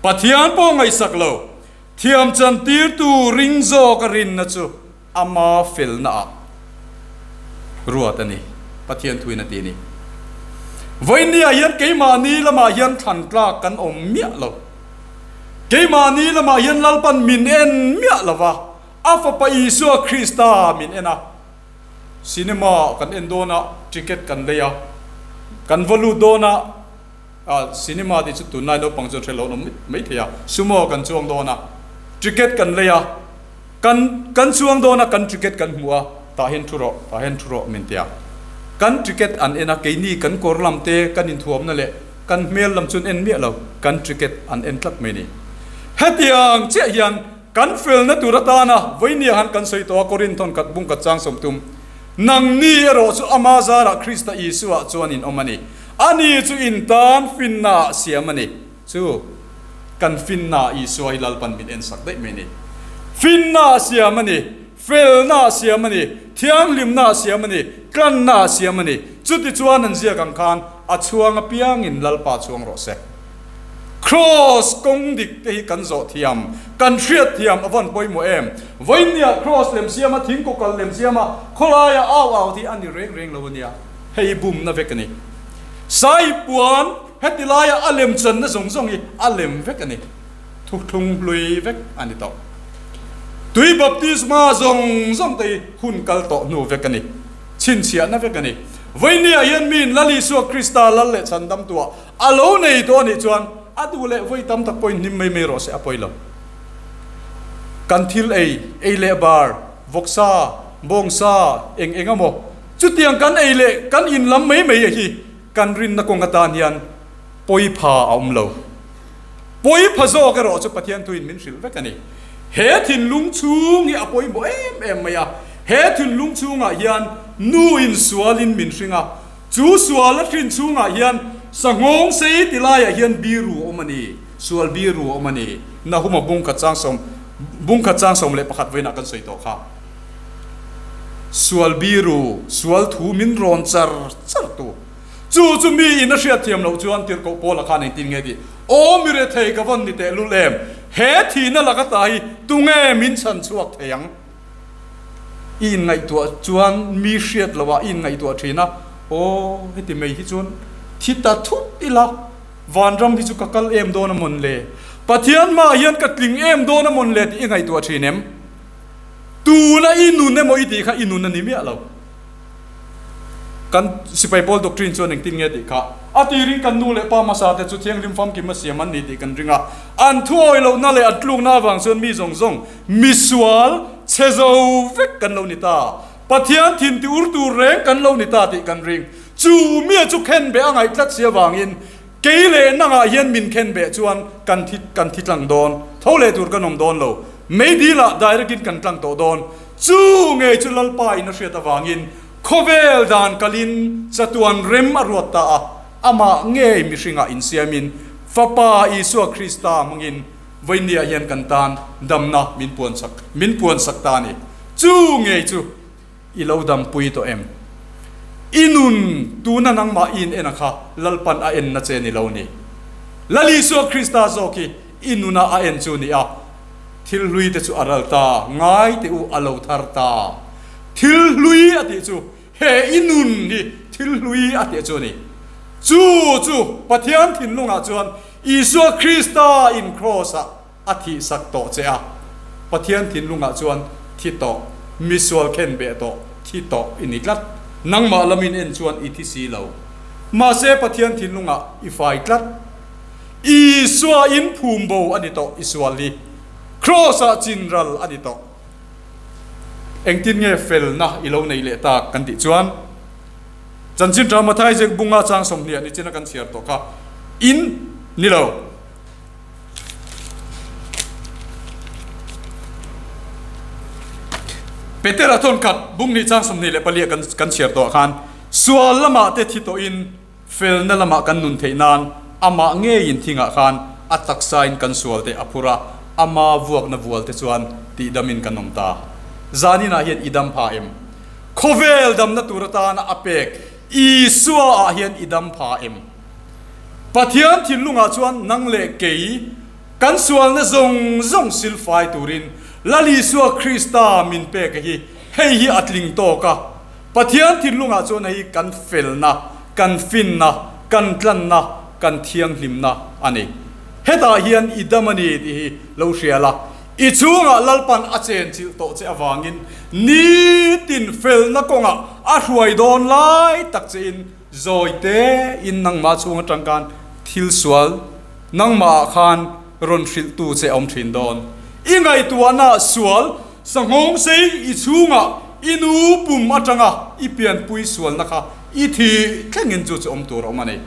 Pathian pawh ngaihsak lo, thiam chantirtu ring zawka rinna chu Ama felna ah ruat a ni, Pathian thuin a ti a ni. Vawinia hian keimahni lamah hian thlan tlak kan awm miah lo. Keimahni lamah hian Lalpan min en miah lo va, a Fapa Isua Krista min en a. Cinema kan en dawn a, ticket kan lei a, kan va lut dawn a, cinema tih chu tunlai naupang chuan hre lo an awm maithei a, sumo kan chuang dawn a, ticket kan lei a. Kan kan chuang dawn a, kan ticket kan hmu a, tah hian thu rawh, tah hian thu rawh min ti a. Kan ticket an en a, keini kan kawr lam te, kan inthuamna leh kan hmel lam chu an en miah lo, kan ticket an en tlat mai ni. Hetiang chiah hian kan felna tur atana vawinia han kan sawi tawh a, Korinthon khat bung khat chang 30, Nangni erawh chu ama zarah Krista Isua chuan in awm a ni, ani chu in tan finnaah siam a ni. Chu kan finna Isua hi Lalpan min ensak daih mai a ni. Finna a siam a ni, felna a siam a ni, thianghlimna a siam a ni, tlanna a siam a ni. Chutichuan an ziak ang khan a chhuang apiangin Lalpa chhuang rawh se. Kraws kawng dik te hi kan zawh thiam, kan hriat thiam a vawn pawimawh em? Vawinia kraws lem siama thingkaw kal lem siama khawlaia au au hi a ni reng reng lo a nia. Hei bumna vek a ni. Saipuan. Heti laia a lem channa zawng zawng hi a lem vek a ni, thuthlung hlui vek a ni tawh. Tui baptisma zawng zawng te hi hun kal tawh hnu vek a ni, chhinchhiahna vek a ni. Vawinia hian miin Lal Isua Krista lal leh chhandam tuah a lo nei tawh a nih chuan a duh leh vawi tam tak pawhin hnim mai mai rawh se a pawi lo. Kan thil ei, ei leh bar, vawksa, bawngsa, eng eng emaw chutiang kan ei leh kan in lam mai mai hi Kan rinna kawng atan hian pawi pha a awm lo. Pawi pha zawk erawh chu Pathian thuin min hrilh vek a ni. He thinlung chhung hi a pawimawh em em mai a. He thinlung chhungah hian nu in sualin min hring a, chu sual a hrin chhungah hian sanghawng sei ti laiah hian biru a awm a ni, sual biru a awm a ni. Nahuma bungkhat chang sawm, bungkhat chang 11 vawiinah kan sawi tawh kha. Sual biru, sual thu min rawn char char tu. Chu chu mi in a hriat thiam loh chuan tirhkoh Paula khan engtin nge tih, Aw mi rethei ka vawn ni teh lul em, he thihna laka ta hi tunge min chhan chhuak thei ang? I inngaihtuah chuan mi hriat loh ah i inngaihtuah thin a, Aw heti mai hi chuan thi ta thut ila, vanram hi chu ka kal em dawn a mawn le? Pathian hmaah hian ka tling em dawn a mawn le tih i ngaihtuah thin em? Tuna i nun emaw i tih kha i nun a ni miah lo. Kan sipai pawl doctrine chuan engtin nge tih kha a tirin kan nu leh pa hmasa te chu thianghlim famkim a siam an ni tih kan ring a. An thuawi lohna leh an tlukna avang chuan mi zawng zawng misual chhe zo vek kan lo ni ta. Pathian thin ti ur tur reng kan lo ni ta tih kan ring. Chu mia chu khenbeh a ngaih tlat si avangin Kei leh nangah hian min khen beh chuan kan thi kan thi tlang dawn, tho leh tur kan awm dawn lo. Meidilah direct in kan tlang tawh dawn. Chu ngei chu Lalpa in a hriat avangin khawvel dan kalin chatuan rem a ruat ta a, amah ngei mihringah insiamin Fapa Isua Krista hmangin vawinia hian kan tan damna min puansak min puansak ta a ni. Chu ngei chu. I lo dampui tawh em? I nun tuna nangmah i in en a kha Lalpan a enna che ni lo ni. Lal Isua Krista zawk hi i nuna a en chu ni a, thil hlui te chu a ral ta, ngai teh u a lo thar ta. Thil hlui a tih chu he i nun hi thil hlui a tih chu a ni. Chu chu Pathian thinlungah chuan Isua Krista in Kraws-ah a thihsak tawh che a. Pathian thinlungah chuan thi tawh, misual khen beh tawh, thi tawh i ni tlat. Nangmah lamin en chuan i thi si lo. Mahse Pathian thinlungah i fai tlat. Isua in phum bo a ni tawh i sual hi. Kraws-ah chinral a ni tawh. Engtin nge felna i lo nei leh tak kan tih chuan Chanchin Tha Mathai ziak bunga chang 20 ni china kan chhiar tawh kha in ni lo. Petera thawnkhat bung ni chang 24 kan kan chhiar tawh khan sual lamah te thi tawhin Felna lamah kan nun theih nan amah ngeiin thingah khan a taksain kan sualte a phur a, ama vuakna vualte chuan tihdamin kan awm ta. Zaninah hian i dam pha em? Khawvel damna tur atana a pek Isua-ah hian i dam pha em? Pathian thinlungah chuan nang leh kei kan sualna zawng zawng silfai turin Lal Isua Krista min pek a hi hei hi a tling tawk a. Pathian thinlungah chuan hei kan felna, kan finna, kan tlanna, kan thianghlimna a ni. Hetah hian i dam a ni tih hi lo hria la, i chhungah Lalpan a chenchilh tawh che avangin nitin felna kawngah a hruai dawn lai tak chein zawi tein nangmah chhung atang khan thil sual nangmahah khan rawn hrilhtu che a awm thin dawn. I ngaihtuahna sual Sanghawng sei i chhungah i nu pum atanga i pianpui sualna kha i thih thlengin chu chu awm tur a awm a ni.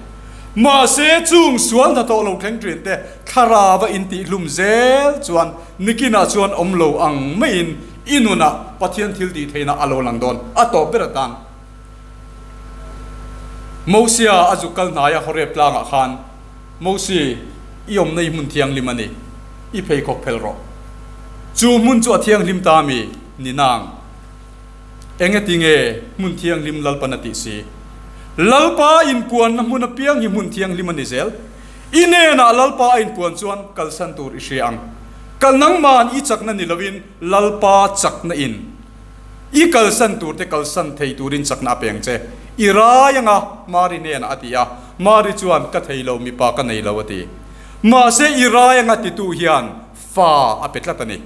Mahse, chung sual hnathawh lo thleng thin te thlarava intihhlum zel chuan nikinah chuan awm lo ang maiin i nunah Pathian thil tih theihna a lo lang dawn a tawp ber atan. Mosia a zuk kal hnaia Horeb tlangah khan, Mosi, i awmna i hmun thianghlim a ni, i pheikhawk phel rawh. Chu hmun chu a thianghlim ta mi? Ni nang. Engati nge hmun thianghlim Lalpan a tih si? Lalpa inpuanna hmun apiang hi hmun thianghlim a ni zel. I hnenah Lalpa a inpuan chuan kalsan tur i hria ang. Kal nangman i chakna ni loin Lalpa chakna in I kalsan turte kalsan thei turin chakna a peng che. I rai anga Mari hnenah a ti a. Mari chuan, Ka thei lo, mipa ka nei lo a ti. Mahse i rai anga titu hian fa a pe tlat a ni.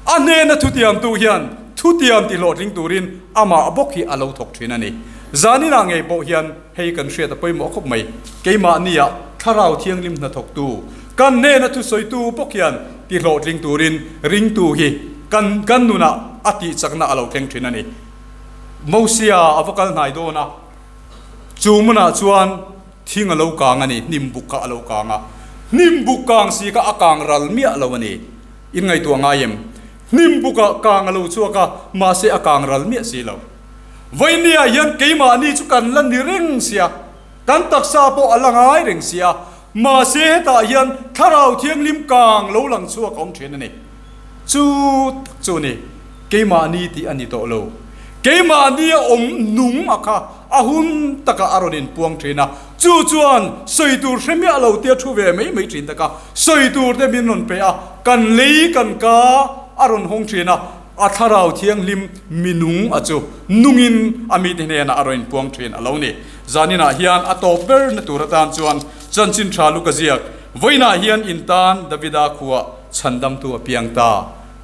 A hnena thutiamtu hian thutiam ti hlawhtling turin amah bawk hi a lo thawk thin a ni. Zaninah ngei pawh hian hei kan hriat a pawimawh khawp mai. Keimahnia Thlarau Thianghlim hnathawktu, kan hnena thusawitu bawk hian ti hlawhtling turin ringtu hi kan kan nunah a tihchakna a lo thleng thin a ni. Mosia a va kal hnai dawn a, chu hmunah chuan thing a lo kang a ni, hnim buk kha a lo kang a, hnim buk kang si kha a kang ral miah lo a ni. In ngaihtuah ngai em? Hnim bukah kang a lo chhuak a, mahse a kang ral miah si lo. Vawinia hian keimahni chu kan la ni reng sia, kan taksa pawh a la ngai reng sia, Mahse hetah hian Thlarau Thianghlim kang lo lang chhuak a awm thin a ni. Chu tak chu ni, keimahni tih a ni tawh lo. Keimahni a awm nung a kha a hun takah a rawn inpuang thin a, chu chuan sawi tur hre miah lo tia thu ve mai mai thin taka sawi tur te min rawn pe a, kan lei kan ka a rawn hawng thin a, a Thlarau Thianghlim mi nung a chu nungin a mite hnenah a rawn inpuang thin a lo ni. Zaninah hian a tawp ber na tur atan chuan chanchin tha lu ka ziak. Vawiinah hian in tan Davida khuah chhandamtu a piang ta.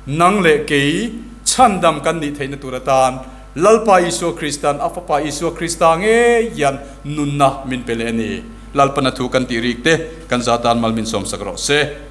Nang leh kei chhandam kan nih theihna tur atan Lalpa Isua Kristan a Fapa Isua Krista ngei hian nunna min pe leh a ni. Lalpana thu kan tih rik te kan za tan mal min sawmsak rawh se.